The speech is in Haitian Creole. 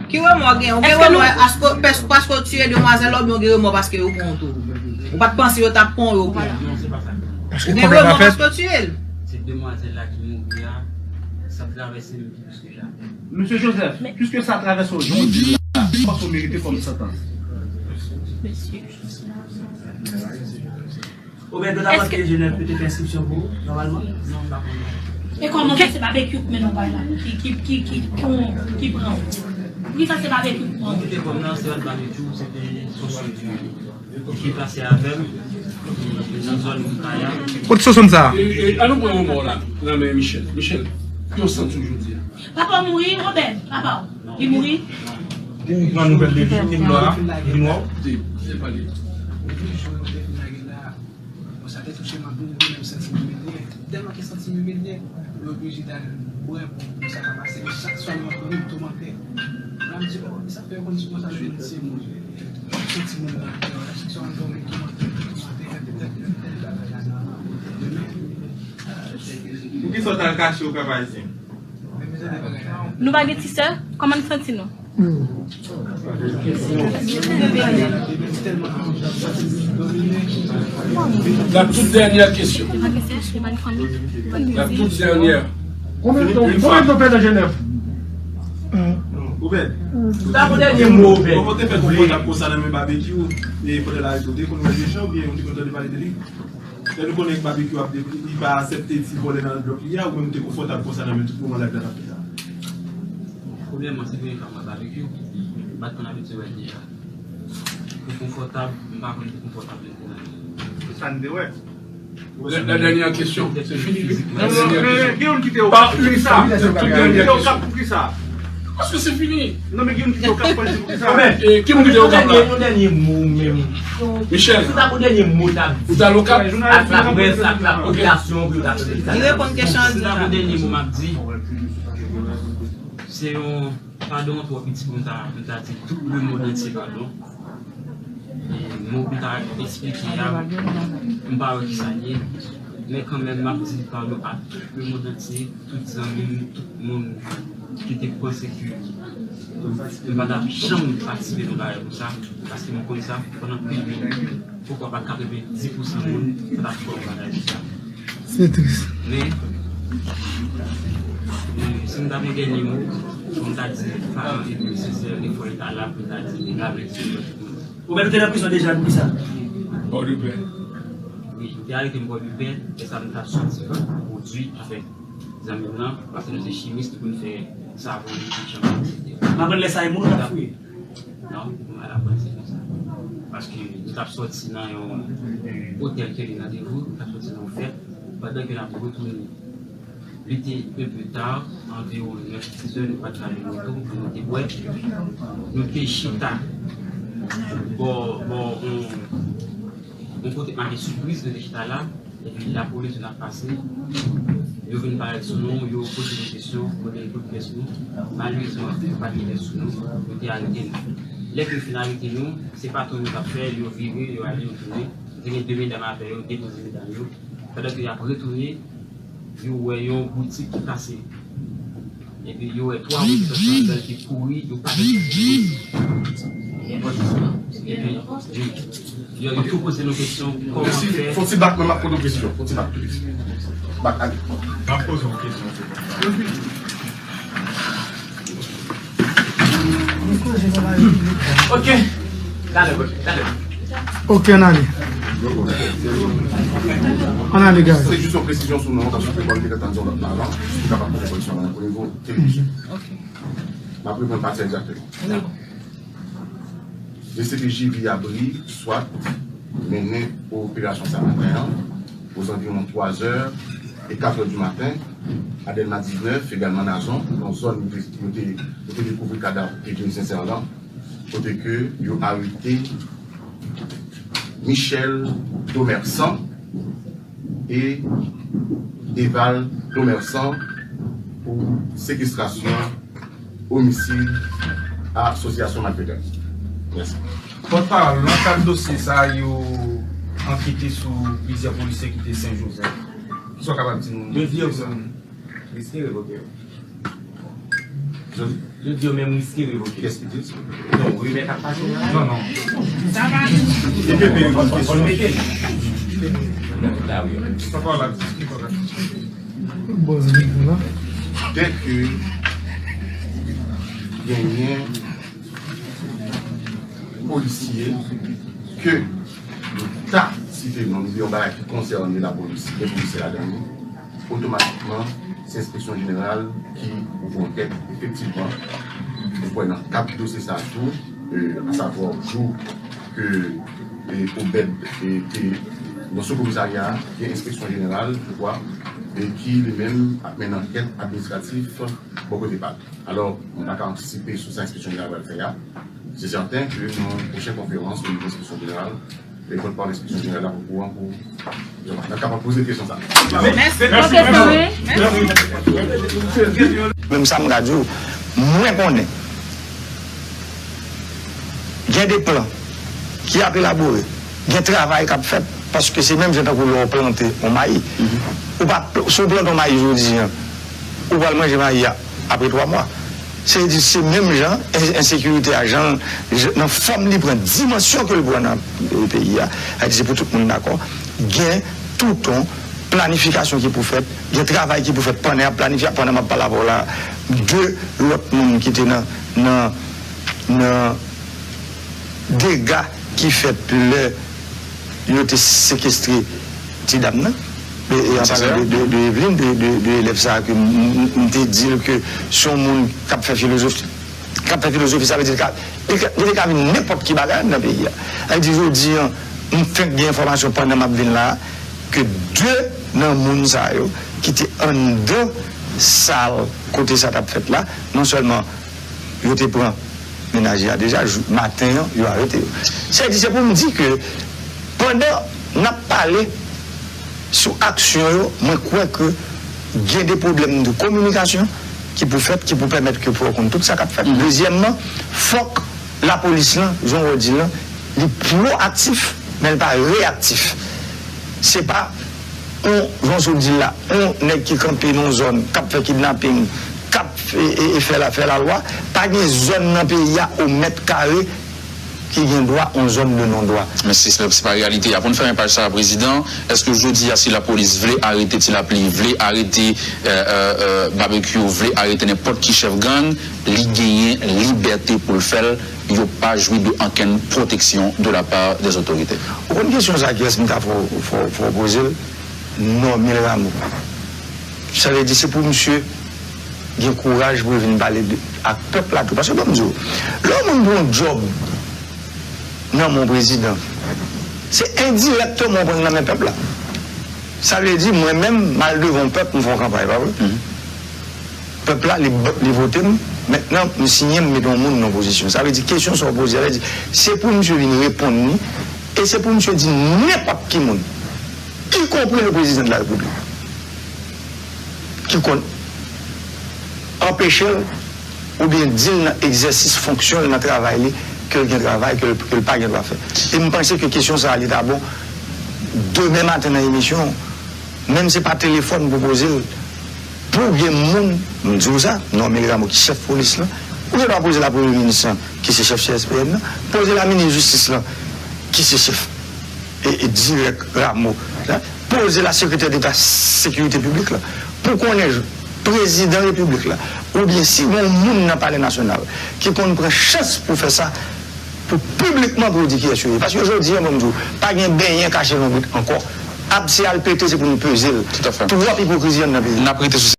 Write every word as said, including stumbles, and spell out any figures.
Ki remò w gen? Ou gen remò paske, paske w tiye demwazèl la oubyen ou gen remò paske yo pran w tou? Ou pa t panse yo t ap pran w, yo pran w? Ou gen remò paske w tiye l? Se demwazèl la ki mouri a, sa travèse m pi plis ke jamè. Mesye Joseph, piske sa travèse w jodi a, panse w merite kòm santans? Obed, yo ta panse ke Jenèf te fè enskripsyon pou ou, nòmalman? Non, m pa konnen. E kòman fè se babekyou k mennen w bay la? Ki, ki, ki, ki, ki, ki pran w? Poukisa se babekyou k pran w? Mwen kite kòm nan, se pa t babekyou, se te sòsye ki plase avè m, ki nan zòn Kaya. Kote sòsye sa? E, e, an nou pran yon bò la, nan men Michel. Michel, ki w santi w jodi a? Papa w mouri, Obed, papa w. Li mouri? Ou pran nouvèl de li, li mò a, li mò. Di, di pale. Bon, sa te touche m anpil, mwen menm santi m red nèt. Tèlman ke santi m red nèt, mwen oblije t al bwè pou, pou sa pa pase. Men chak swa m ap pran, m toumante. La, m di, "Oh, sa fè yo konn sou konsa, men se moun. Soti moun nan atè, chak swa m dòmi, m toumante, m toumante, fè tèt, fè tèt bagay la nan men." Poukisa w t al kache w, Papa Ayisyen? Nou pa gen ti sè? Kòman n santi nou? La toute dernière question. La toute dernière. Konbyen tan, konbyen tan w fè nan Jenèf? Obed. Sa pou dènye mo, Obed. Kòman w te fè konprann ap konsa nan men babekyou? E pandan l arete w, te konn wè deja oubyen ou te konn tande pale de li? Lè nou konnen babekyou ap de-, li pa aksepte ti vòlè nan blòk li a, ou menm ou te konfòtab konsa nan men tout moman live la t ap fèt la? Premyèman, se premye fwa m wè babekyou. M pa t konn abitye wè l deja. Pou konfòtab, m pa konn pou konfòtab menm pou mwen. Se sa n te wè. La, la dernière question, c'est fini. La dernière question. Gen youn ki te okap pou sa. Tout dernière question. Paske se fini. Non, men gen youn ki te okap pou sa. E ki moun ki te okap la? Yon dènye mo menm. Michel. Si ta pou dènye mo ta di. Ou ta lokap? Ak laprès, ak lapopilasyon, pou yo ta tande sa. Li reponn kesyon an. Si ta pou dènye mo m ap di, se yon padon twò piti pou m ta, pou m ta di tout lemonn antye padon. E mo pou m ta eksplike a, m pa wè kisa l ye. Men kanmenm, m ap di padon a tout lemonn antye, tout zanmi m, tout moun ki te panse ke m pa t ap janm patisipe nan bagay konsa, paske m konn sa pandan anpil moun, poukwa pa katrevenndis pousan moun pa t ap fè yon bagay konsa. Se tris. Men, si m ta gen dènye mo, m ta di paran epi sè, efò yo ta la pou m ta di li la, men di yo. Ou menm te nan prizon deja, poukisa? Pòdepè. Wi, yo te arete m Pòdepè, e sa m t ap sòti pwodui avèk zanmi m nan, paske nou se chimis, nou konn fè savon, etsetera. M aprann lè sa e moun k ap fouye. Non, m al aprann se konsa. Paske nou t ap sòti nan yon otèl ke li nan devou, nou t ap sòti nan yon fèt, pandan ke n ap retounen. Li te un peu tard, anviwon nèf, diz è, nou pa t ka lwe moto pou nou te bwè. Nou te chita bò, bò, yon, yon kote k make Sipriz, nou te chita la. Epi lapolis vin ap pase. Yo vin parèt sou nou, yo poze nou kesyon, mande nou tout pyès nou. Malerezman, yo pa t gen pyès sou nou, yo te arete nou. Lè ke yo fin arete nou, se patwon nou t ap fè, yo vire, yo ale, yo tounen. Te gen de medam avè yo, depoze medam yo. Pandan ke y ap retounen, yo wè yon boutik ki kase. Epi yo wè twa moun ki sòti anndan ki kouri, yo pa t. Epi, yo, yo tou poze nou kesyon, kòman fè. Fon ti bak, mwen m ap poze w kesyon. Fon ti bak, please. Bak, ale. M ap poze w kesyon, se konsa. Ok. Talè, talè. Ok, ann ale. Ann ale, guys. Se jis yon presizyon sou non, paske pou m te tann yon lòt avan, pou kapab poze kesyon nan nivo televizyon. Ok. M ap reprann pati a egzakteman. Dakò. D C P J Viyabri, swat, mennen operasyon sa maten an, ozanviwon twa zè e kat è di maten, a Dèlma diznèf, egalman Nazon, nan zòn yo te, yo te, yo te dekouvri kadav Edwin Sincère lan, kote ke yo arete Michel Domersan e Eval Domersan pou sekestrasyon, omisid, asosyasyon malfetè. Mèsi. Pòtpawòl, nan kad dosye sa a, yo ankete sou plizyè polisye ki te Sen Jozèf. Kisa w kapab di nou? Yo di yo pran. Li te revoke yo. Yo di yo menm riske revoke. Kiyès ki di sa? Non, rimè k ap pase la. Non, non. Sa va. Li te peye konn kesyon. Konn mete. Non, la, wi. Sa pa la diskite, pa la diskite. Dèke genyen polisye ke nou ta site non, nou di yon bagay ki konsène lapolis, gen polisye ladan li, otomatikman, se enspeksyon jeneral ki ouvri ankèt. Efektivman, nou kwè nan kad dosye sa a tou, e, asavwa jou ke, e, Obed, e, te nan sou komisarya a, gen enspeksyon jeneral, je crois, e ki li menm ap mennen ankèt administratif bò kote pa l. Alò, mwen pa ka antisipe sou sa enspeksyon jeneral pral fè a. Se sèten ke nan pwochen konferans, o nivo enspeksyon jeneral, e pòtpawòl enspeksyon jeneral la okouran pou n ap kapab poze kesyon sa a. Mèsi. Mèsi. Mèsi. Menm sa m ka di w, mwen konnen gen de plan ki ap elabore, gen travay k ap fèt, paske se menm jan tankou lè w plante yon mayi. Ou pa, si w plante yon mayi jodi a, ou pral manje mayi a apre twa mwa. Se di, se menm jan, en-, ensekirite a, jan, jan, nan fòm li pran, dimansyon ke l pran nan, e, peyi a, sa di se pou tout moun dakò, gen toutan planifikasyon ki pou fèt, gen travay ki pou fèt pandan y ap planifye, pandan m ap pale avè w la, de lòt moun ki te nan, nan, nan dega ki fèt lè yo te sekestre ti dam nan. E, e an palan de, de, de Eveline, de, de, de elèv sa a ke m, m, m te di l ke se yon moun k ap fè filozofi, k ap fè filozofi, sa vle di l ka, li ka, li te ka vin nenpòt ki bagay nan peyi a. Sa vle di jodi a, m fenk gen enfòmasyon pandan m ap vin la a, ke de nan moun sa yo ki te anndan sal kote sa t ap fèt la, non sèlman yo te pran menaje a deja, jou, maten an, yo arete yo. Sa vle di, se pou m di ke pandan n ap pale sou aksyon yo, mwen kwè ke gen de pwoblèm de kominikasyon ki pou fèt, ki pou pèmèt ke pou yo konn tout sa k ap fèt. Dezyèmman, fòk lapolis lan, jan w di l lan, li pwoaktif, men l pa reyaktif. Se pa yon, jan w di l la, yon nèg ki kanpe nan yon zòn, k ap fè kidnaping, k ap, e, e, e fè la, fè lalwa, pa gen zòn nan peyi a o mèt kare ki gen dwa yon zòn de non dwa. Men se, se pa reyalite a. Pou n fèmen paj sa a, Prezidan, èske jodi a, si lapolis vle arete Ti Lapli, vle arete, e, e, e, Babekyou, vle arete nenpòt ki chèf gang, li genyen libète pou l fè l, yo pa jwi de okenn pwoteksyon de la pa dè otorite? Ou konn kesyon sa a, kiyès m ta fè w, fè w, fè w poze l? Normil Rameau. Sa vle di se pou misye gen kouraj pou l vin pale de, ak pèp la tou. Paske ban m di w, lè yon moun pran yon djòb nan men yon prezidan, se endirèkteman w pran l nan men pèp la. Sa vle di, mwen menm, m al devan yon pèp, m fè yon kanpay, pa vre? Pèp la, li, li vote m, mentnan, m siyen, m mete yon moun nan pozisyon. Sa vle di, kesyon sa w poze a, vle di, se pou misye vin reponn li, e se pou misye di nenpòt ki moun, ikonpri le président de la République, ki konn anpeche l oubyen di l nan egzèsis fonksyon l, nan travay li, ke l gen travay, ke l, ke l pa gen dwa fè. E m panse ke kesyon sa a, li ta bon, demen maten nan emisyon, menm se pa telefòn pou poze l, pou gen moun, m di w sa, Normil Rameau ki chèf polis lan, ou gen dwa poze l a premye minis lan, ki se chèf C S P N nan, poze l a minis jistis lan, ki se chèf e, e dirèk Rameau la, poze l a sekretè deta sekirite piblik la, pou konnen prezidan repiblik la, oubyen si gen yon moun nan palè nasyonal ki konn pran chans pou fè sa, pou piblikman pou yo di kiyès yo ye. Paske jodi a, ban m di w, pa gen benyen kache lonbrit ankò. Abse a al pete, se pou nou peze l. Tout à fait. Twòp ipokrizi anndan peyi a. N ap rete sou